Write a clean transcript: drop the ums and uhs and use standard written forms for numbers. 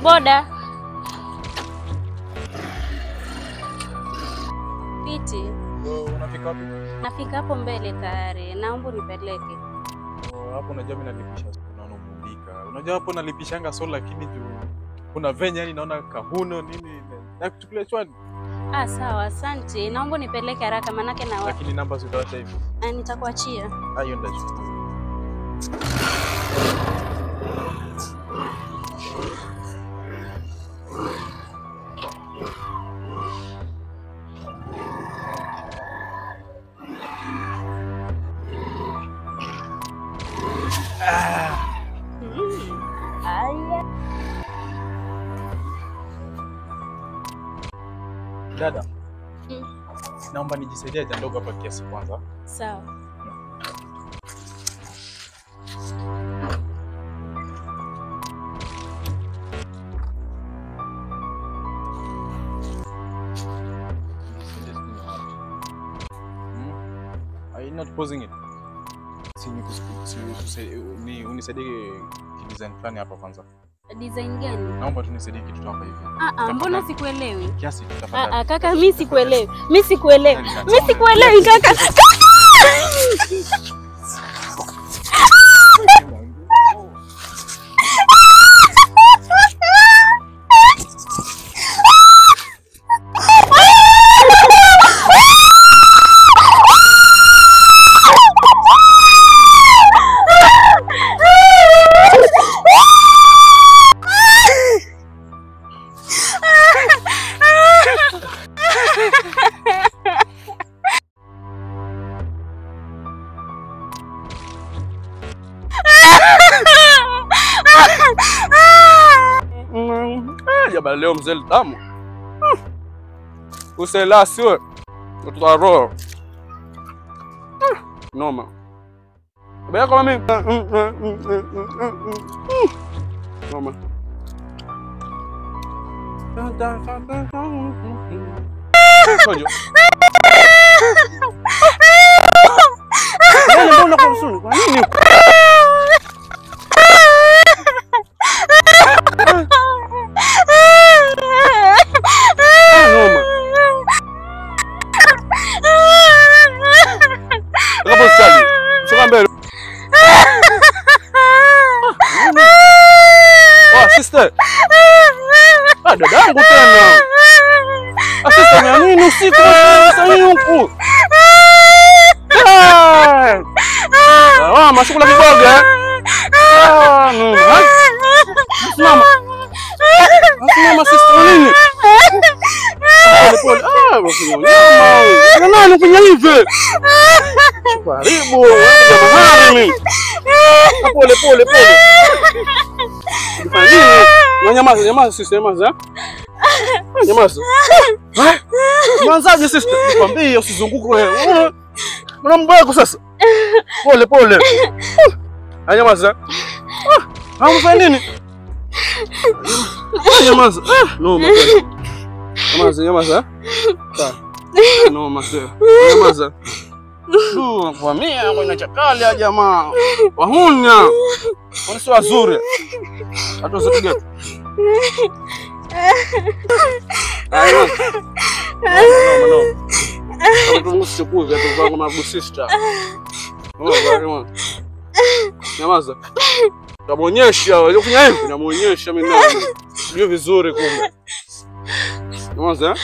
Boda. Piti. Unafika wapi? Nafika hapo mbele tayari. Naomba unipeleke. Oh, hapo unajua mimi nalipisha. Naona umubika. Unajua hapo nalipishanga so lakini juu kuna venye yani naona kahuno nini na kuchukulia chwani. Ah, sawa, asante. Naomba unipeleke haraka manake na lakini namba utaacha hivi. Ah, nitakuachia. Ah, hiyo ndio. Dada, naomba nijisaidie haja ndogo hapa kiasi kwanza. Sawa. Are you not pausing it? Si unisaidie kidesign fulani hapa kwanza. Design gani? Naomba tu nisaidie kitu hapa hivi. Ah, mbona sikuelewi? Kiasi tafadhali. Ah, kaka mimi sikuelewi. Mimi sikuelewi. Mimi sikuelewi kaka. Jaba leo mzee tamu. Usela sio. Utatoa. Noma. Baya kama mimi. Noma. Sojo. Mbona kwa usuni? Kwa nini? Sister. Ah, dadangu tena. Ah, sister, na nini usiku sasa huku? Ah, mashukula kiboga. Ah, no. Simama. Simama sister, nini? Pole pole. Ah, mama. Na nani kwenye hivi? Karibu, jamaa mimi. Pole pole pole. Nyamaza, nyamaza sister, nyamaza. Nyamaza. Mwanzaje sister? Nikwambie usizunguke wewe. Una mambo yako sasa. Pole pole. Nyamaza. Ah, unafanya nini? Nyamaza. No, mama. Nyamaza, nyamaza. Sawa. No, mama. Nyamaza. Du, kwamia kwa inachakali ya jamaa. Wahunya. Wani sio wazuri. Hata usipige. Ayo. No, no. Kama usichukue viatu vangu mabu sister. No, nyamaza. Namuonyesha, unafanya hivi? Namuonyesha mimi nani. Sio vizuri kumbe. Nyamaza.